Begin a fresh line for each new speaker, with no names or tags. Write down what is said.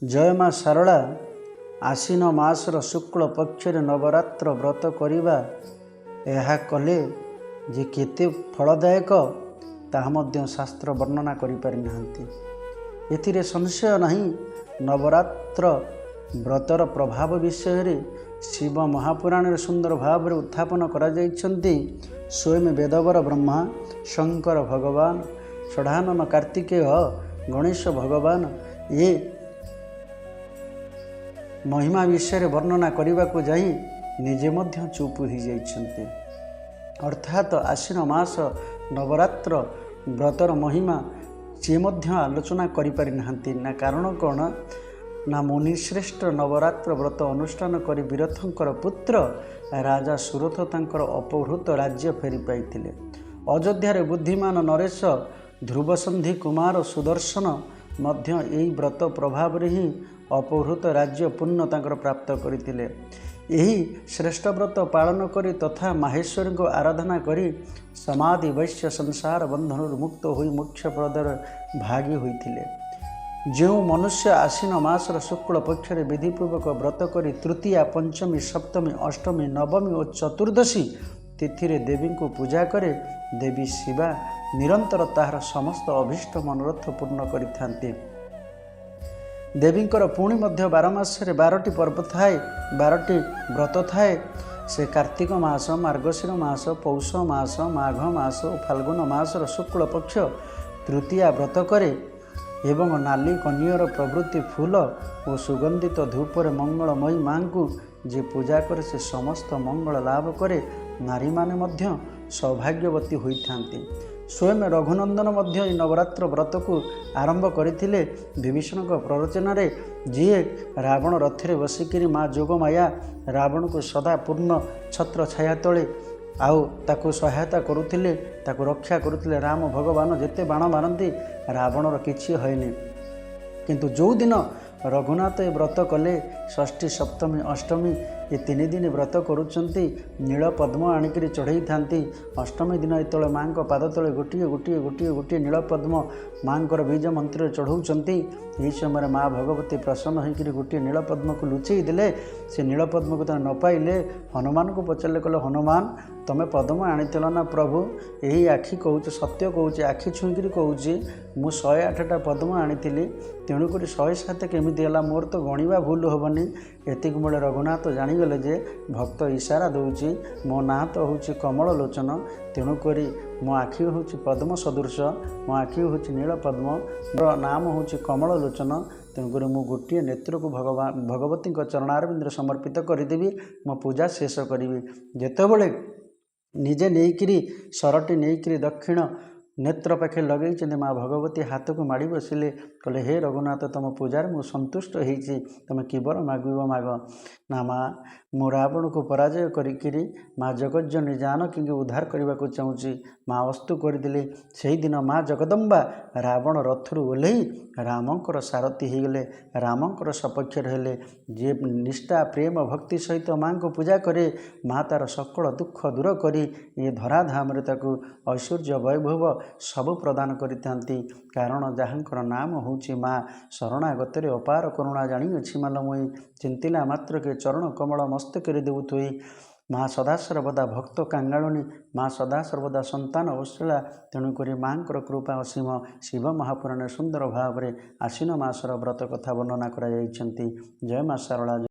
ଜୟ ମା ଶାରଳା। ଆଶ୍ୱିନ ମାସର ଶୁକ୍ଳ ପକ୍ଷରେ ନବରାତ୍ର ବ୍ରତ କରିବା, ଏହା କଲେ ଯେ କେତେ ଫଳଦାୟକ, ତାହା ମଧ୍ୟ ଶାସ୍ତ୍ର ବର୍ଣ୍ଣନା କରିପାରିନାହାନ୍ତି। ଏଥିରେ ସଂଶୟ ନାହିଁ, ନବରାତ୍ର ବ୍ରତର ପ୍ରଭାବ ବିଷୟରେ ଶିବ ମହାପୁରାଣରେ ସୁନ୍ଦର ଭାବରେ ଉତ୍ଥାପନ କରାଯାଇଛନ୍ତି। ସ୍ୱୟଂ ବେଦବର ବ୍ରହ୍ମା, ଶଙ୍କର ଭଗବାନ, ଷଢ଼ାନନ କାର୍ତ୍ତିକେୟ, ଗଣେଶ ଭଗବାନ ଏ ମହିମା ବିଷୟରେ ବର୍ଣ୍ଣନା କରିବାକୁ ଯାଇ ନିଜେ ମଧ୍ୟ ଚୁପ୍ ହୋଇଯାଇଛନ୍ତି। ଅର୍ଥାତ୍ ଆଶ୍ୱିନ ମାସ ନବରାତ୍ର ବ୍ରତର ମହିମା ସିଏ ମଧ୍ୟ ଆଲୋଚନା କରିପାରିନାହାନ୍ତି ନା। କାରଣ କ'ଣ ନା, ମୁନିଶ୍ରେଷ୍ଠ ନବରାତ୍ର ବ୍ରତ ଅନୁଷ୍ଠାନ କରି ବୀରଥଙ୍କର ପୁତ୍ର ରାଜା ସୁରଥ ତାଙ୍କର ଅପହୃତ ରାଜ୍ୟ ଫେରି ପାଇଥିଲେ। ଅଯୋଧ୍ୟାରେ ବୁଦ୍ଧିମାନ ନରେଶ ଧ୍ରୁବସନ୍ଧି କୁମାର ସୁଦର୍ଶନ ମଧ୍ୟ ଏହି ବ୍ରତ ପ୍ରଭାବରେ ହିଁ ଅପହୃତ ରାଜ୍ୟ ପୂର୍ଣ୍ଣ ତାଙ୍କର ପ୍ରାପ୍ତ କରିଥିଲେ। ଏହି ଶ୍ରେଷ୍ଠ ବ୍ରତ ପାଳନ କରି ତଥା ମାହେଶ୍ୱରୀଙ୍କୁ ଆରାଧନା କରି ସମାଧି ବୈଶ୍ୟ ସଂସାର ବନ୍ଧନରୁ ମୁକ୍ତ ହୋଇ ମୋକ୍ଷ ପଦରେ ଭାଗୀ ହୋଇଥିଲେ। ଯେଉଁ ମନୁଷ୍ୟ ଆଶ୍ୱିନ ମାସର ଶୁକ୍ଳ ପକ୍ଷରେ ବିଧିପୂର୍ବକ ବ୍ରତ କରି ତୃତୀୟା, ପଞ୍ଚମୀ, ସପ୍ତମୀ, ଅଷ୍ଟମୀ, ନବମୀ ଓ ଚତୁର୍ଦ୍ଦଶୀ ତିଥିରେ ଦେବୀଙ୍କୁ ପୂଜା କରେ, ଦେବୀ ଶିବା ନିରନ୍ତର ତାହାର ସମସ୍ତ ଅଭୀଷ୍ଟ ମନୋରଥ ପୂର୍ଣ୍ଣ କରିଥାନ୍ତି। ଦେବୀଙ୍କର ପୁଣି ମଧ୍ୟ 12 ମାସରେ 12ଟି ପର୍ବ ଥାଏ, 12ଟି ବ୍ରତ ଥାଏ। ସେ କାର୍ତ୍ତିକ ମାସ, ମାର୍ଗଶିର ମାସ, ପୌଷ ମାସ, ମାଘ ମାସ ଓ ଫାଲ୍ଗୁନ ମାସର ଶୁକ୍ଳ ପକ୍ଷ ତୃତୀୟା ବ୍ରତ କରେ ଏବଂ ନାଲି କନିଅର ପ୍ରଭୃତି ଫୁଲ ଓ ସୁଗନ୍ଧିତ ଧୂପରେ ମଙ୍ଗଳମୟୀ ମାଙ୍କୁ ଯେ ପୂଜା କରେ, ସେ ସମସ୍ତ ମଙ୍ଗଳ ଲାଭ କରେ। ନାରୀମାନେ ମଧ୍ୟ ସୌଭାଗ୍ୟବତୀ ହୋଇଥାନ୍ତି। ସ୍ୱୟଂ ରଘୁନନ୍ଦନ ମଧ୍ୟ ଏହି ନବରାତ୍ର ବ୍ରତକୁ ଆରମ୍ଭ କରିଥିଲେ ବିଭୀଷଣଙ୍କ ପ୍ରରୋଚନାରେ। ଯିଏ ରାବଣ ରଥରେ ବସିକିରି ମା ଯୋଗମାୟା ରାବଣକୁ ସଦା ପୂର୍ଣ୍ଣ ଛତ୍ର ଛାୟା ତଳେ ଆଉ ତାକୁ ସହାୟତା କରୁଥିଲେ, ତାକୁ ରକ୍ଷା କରୁଥିଲେ। ରାମ ଭଗବାନ ଯେତେ ବାଣ ମାରନ୍ତି, ରାବଣର କିଛି ହଏନି। କିନ୍ତୁ ଯେଉଁଦିନ ରଘୁନାଥ ଏ ବ୍ରତ କଲେ, ଷଷ୍ଠୀ, ସପ୍ତମୀ, ଅଷ୍ଟମୀ ଏ 3 ଦିନ ବ୍ରତ କରୁଛନ୍ତି, ନୀଳ ପଦ୍ମ ଆଣିକିରି ଚଢ଼େଇଥାନ୍ତି। ଅଷ୍ଟମୀ ଦିନ ଯେତେବେଳେ ମାଆଙ୍କ ପାଦ ତଳେ ଗୋଟିଏ ଗୋଟିଏ ଗୋଟିଏ ଗୋଟିଏ ନୀଳ ପଦ୍ମ ମାଆଙ୍କର ବୀଜ ମନ୍ତ୍ରରେ ଚଢ଼ଉଛନ୍ତି, ଏହି ସମୟରେ ମା ଭଗବତୀ ପ୍ରସନ୍ନ ହୋଇକରି ଗୋଟିଏ ନୀଳ ପଦ୍ମକୁ ଲୁଚେଇ ଦେଲେ। ସେ ନୀଳ ପଦ୍ମକୁ ତାଙ୍କ ନ ପାଇଲେ। ହନୁମାନଙ୍କୁ ପଚାରିଲେ, କହିଲେ, "ହନୁମାନ, ତମେ ପଦ୍ମ ଆଣିଥିଲ ନା?" "ପ୍ରଭୁ, ଏହି ଆଖି କହୁଛି, ସତ୍ୟ କହୁଛି, ଆଖି ଛୁଇଁକିରି କହୁଛି, ମୁଁ 108ଟା ପଦ୍ମ ଆଣିଥିଲି। ତେଣୁକରି 107 କେମିତି ହେଲା? ମୋର ତ ଗଣିବା ଭୁଲ ହେବନି।" ଏତିକି ବେଳେ ରଘୁନାଥ ଜାଣିଗଲେ ଯେ ଭକ୍ତ ଇଶାରା ଦେଉଛି। ମୋ ନାଁ ତ ହେଉଛି କମଳ ଲୋଚନ, ତେଣୁକରି ମୋ ଆଖି ହେଉଛି ପଦ୍ମ ସଦୃଶ, ମୋ ଆଖି ହେଉଛି ନୀଳ ପଦ୍ମ, ମୋର ନାମ ହେଉଛି କମଳ ଲୋଚନ। ତେଣୁକରି ମୁଁ ଗୋଟିଏ ନେତ୍ରକୁ ଭଗବାନ ଭଗବତୀଙ୍କ ଚରଣାରବିନ୍ଦରେ ସମର୍ପିତ କରିଦେବି, ମୋ ପୂଜା ଶେଷ କରିବି। ଯେତେବେଳେ ନିଜେ ନେଇକିରି ସରଟି ନେଇକିରି ଦକ୍ଷିଣ ନେତ୍ର ପାଖେ ଲଗେଇଛନ୍ତି, ମା ଭଗବତୀ ହାତକୁ ମାଡ଼ି ବସିଲେ। କହିଲେ, "ହେ ରଘୁନାଥ, ତୁମ ପୂଜାରେ ମୁଁ ସନ୍ତୁଷ୍ଟ ହେଇଛି। ତୁମେ କି ବର ମାଗିବ ମାଗ।" ନା ମା, ମୁଁ ରାବଣକୁ ପରାଜୟ କରିକିରି ମା ଜଗଜ୍ଜନୀ ଜାନକୀଙ୍କୁ ଉଦ୍ଧାର କରିବାକୁ ଚାହୁଁଛି। ମା ଅସ୍ତୁ କରିଦେଲେ। ସେଇଦିନ ମା ଜଗଦମ୍ବା ରାବଣ ରଥରୁ ଓହ୍ଲେଇ ରାମଙ୍କର ସାରଥୀ ହେଇଗଲେ, ରାମଙ୍କର ସପକ୍ଷରେ ହେଲେ। ଯିଏ ନିଷ୍ଠା, ପ୍ରେମ, ଭକ୍ତି ସହିତ ମାଆଙ୍କୁ ପୂଜା କରେ, ମା ତା'ର ସକଳ ଦୁଃଖ ଦୂର କରି ଏ ଧରାଧାମରେ ତାକୁ ଐଶ୍ୱର୍ଯ୍ୟ ବୈଭବ ସବୁ ପ୍ରଦାନ କରିଥାନ୍ତି। କାରଣ ଯାହାଙ୍କର ନାମ ହେଉଛି ମା, ଶରଣାଗତରେ ଅପାର କରୁଣା ଜାଣିଅଛି ମାଲମୟୀ, ଚିନ୍ତିଲା ମାତ୍ରକେ ଚରଣ କମଳ ମସ୍ତକରେ ଦେଉଥୋଇ। ମା ସଦାସର୍ବଦା ଭକ୍ତ କାଙ୍ଗାଳୁଣୀ, ମା ସଦାସର୍ବଦା ସନ୍ତାନ ବତ୍ସଳା। ତେଣୁକରି ମାଙ୍କର କୃପା ଅସୀମ। ଶିବ ମହାପୁରାଣରେ ସୁନ୍ଦର ଭାବରେ ଆଶ୍ୱିନ ମାସର ବ୍ରତ କଥା ବର୍ଣ୍ଣନା କରାଯାଇଛନ୍ତି। ଜୟ ମା ଶାରଳା।